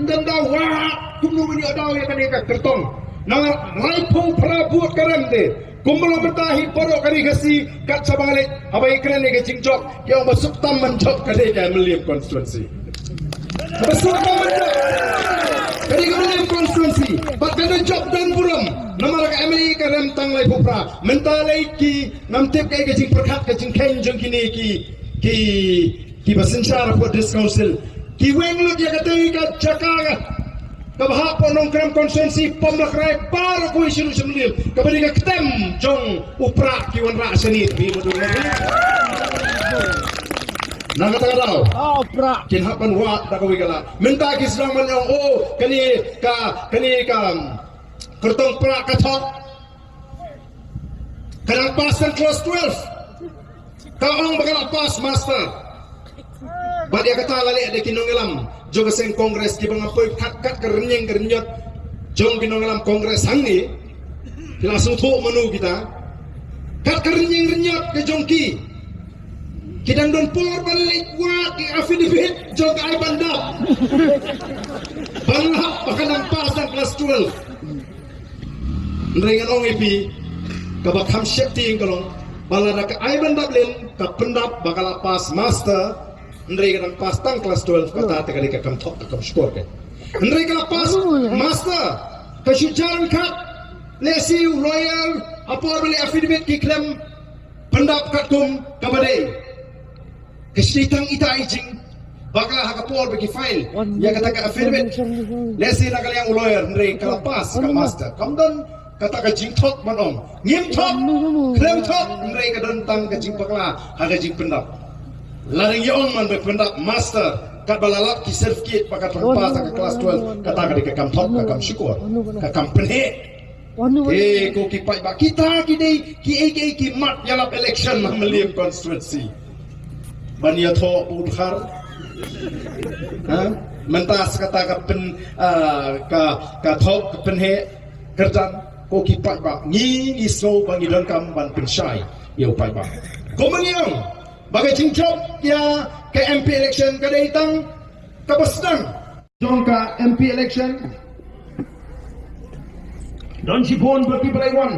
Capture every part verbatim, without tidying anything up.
Tang da wah, kumno ban ïoh daw ïa kane ka kyrtong. Namar laiphew phra vote ka rem te. Kumno mynta hi baroh ka ri Khasi kat sha ba nga leit, haba ïa kren ïa ka jingjop, ki ong ba suk tam ban jop ka dei ka Mylliem constituency. Ba suk tam ban jop ka dei ka Mylliem constituency. Bad ka dei jop don burom. Namar ka M L A ka rem tang laiphew phra. Mynta lei ki ngam tip kaei ka jingpyrkhat ka jingkheiñ jong kine ki, ki, ki ba synshar hapoh District Council. Ki weng lut ïa katei ka jaka ka, kaba hap hapoh Nongkrem constituency, Pom Lakrai, baroh kawei sha Mylliem, kaba dei ka ktem jong u Prah ki wanrah shane, phi mutdur ne. Na kata ka daw, ah, Prah kin hap ban wad da kawei ka lad. Mynta ki sdang ban ong, oh, kane ka, kane ka, um, kyrtong Prah ka thok. Ka dang pass tang class twelve. Ka ong ba ka la pass master. Bad ïa kata la leh da ki nongïalam jong ka seng Congress kiba nga poi kat, kat ka rynïeng ka rynïot jong ki nongïalam Congress hangne. Ki la sngewthuh mano kita. Kat ka rynïeng rynïot ka jong ki, ki dang don por ban leit wad ki affidavit jong ka Aiban Dap ban lap ba ka dang pass tang class twelve. Hynrei ngan ong ïa phi, kaba kham sheptieng ka long ba lada ka Aiban Dap lin, ka pyndap ba ka la pass master, hynrei ka dang pass tang class twelve, kata te ka dei ka kam thok ka kam shukor ka. Hynrei ka la pass master, ka shu jan kat, lehse u lawyer, ha por ba leh affidavit ki khlem pyndap katkum kaba dei. Ka sdei tang ita i jingbakla ha ka por ba ki file ïa kata ka affidavit. Lehse na ka liang u lawyer, hynrei ka la pass ka master. Kam don kata ka jingthok ban ong ngim thok, khlem thok, hynrei ka don tang ka jingbakla ha ka jingpyndap. La dang ïa ong man ba pyndap master, katba la lap ki certificate ba ka tang pass ha ka class twelve, kata ka dei ka kam thok, ka kam shukor, ka kam pynheh. Eh, ko ki paidbah, kita ki dei kiei kiei ki mat ïalap election ha Mylliem constituency. Ban ïathoh u dkhar. Ha? Mynta sa kata ka pyn, ah, ka, ka thok, ka pynheh kyrdan, ko ki paidbah, ngi, ngi sngew ba ngi donkam ban pynshai ïa u paidbah. Kumba ngi ong ba ka jingjop ïa ka M P election ka dei tang kaba sdang jong ka M P election. Don shibun ba ki ba la wan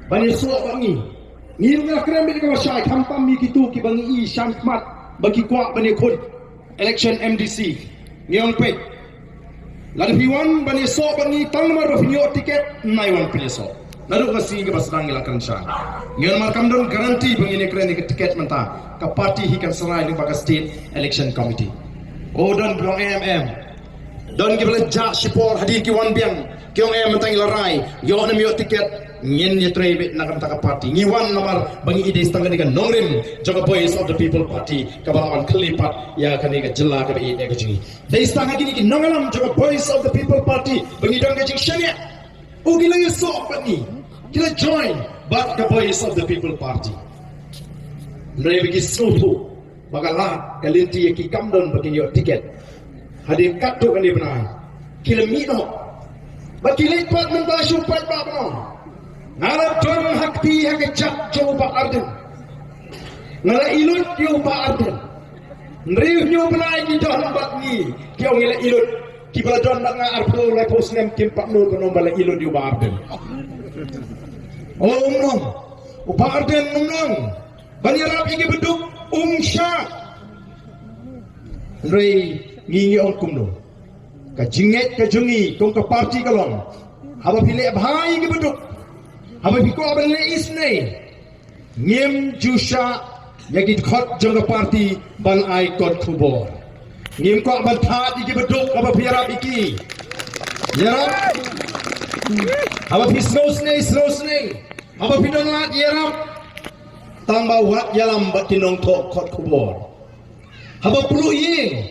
ban ïasoh bad ngi. Ngi ruh ngi la kren beit kaba shai, khamtam ïa kito kiba ngi i shakhmat ba ki kwah ban ïakhun election M D C. Ngi ong peit, lada phi wan ban ïasoh bad ngi tang namar ba phin ïoh tiket, ym nai wan pynïasoh. Naduh ka sngi kaba sdang ngi la kren shai. Ngi ong namar kam don guarantee ba ngin ïakren ïa ka tiket mynta. Ka party hi kan srai lyngba ka State Election Committee. O, don ki ong em em. Don kiba la jah shipor hadien ki wan biang, ki ong em, mynta ngi la rai, ïoh ne ym ïoh tiket, ngin ïatrei beit na ka bynta ka party. Ngi wan namar ba ngi i dei tang kane ka nongrim jong ka Voice of the People Party kaba la wan khlieh pat ïa kane ka jylla kaba ïeit ïa ka jong ngi. Dei tang ha kine ki nongïalam jong ka Voice of the People Party ba ngi don ka jingshaniah. U ki la ïasoh bad ngi, ki la join bad ka Voice of the People Party. Hynrei ba ki sngewthuh ba ka lad ka lynti ïa ki kam don ba kin ïoh tiket. Hadien katto katne bnai ki la mih noh. Ba ki leit pat mynta shu paidbah ba noh. Nga la don ha kti ha ka jaka jong u Bah Ardent. Nga la ilut ïa u Bah Ardent. Hynriew hynñiew bnai ki don bad ngi, ki ong ngi la ilut. Kiba la don bad nga arphew laiphew snem kim pat nud ban ong ba la ilut ïa u Bah Ardent. O, um ong. U Bah Ardent um ong ban ïarap ïa ki baduk, um shah. Hynrei ngi ngi ong kumno? Ka jingngeit ka jong ngi kum ka party ka long, haba phi leh bha ïa ki baduk, haba phi kwah ban leh isynei, ngim ju shah ïa ki dkhot jong ka party ban ai kot khubor. Ngim kwah ban thad ïa ki baduk haba phi ïarap ïa ki. Ïarap. Haba phi sngewsynei, sngewsynei. Haba phi don lad, ïarap. Tang ba wat ïalam bad ki nongthoh kot khubor. Haba pluh ïing,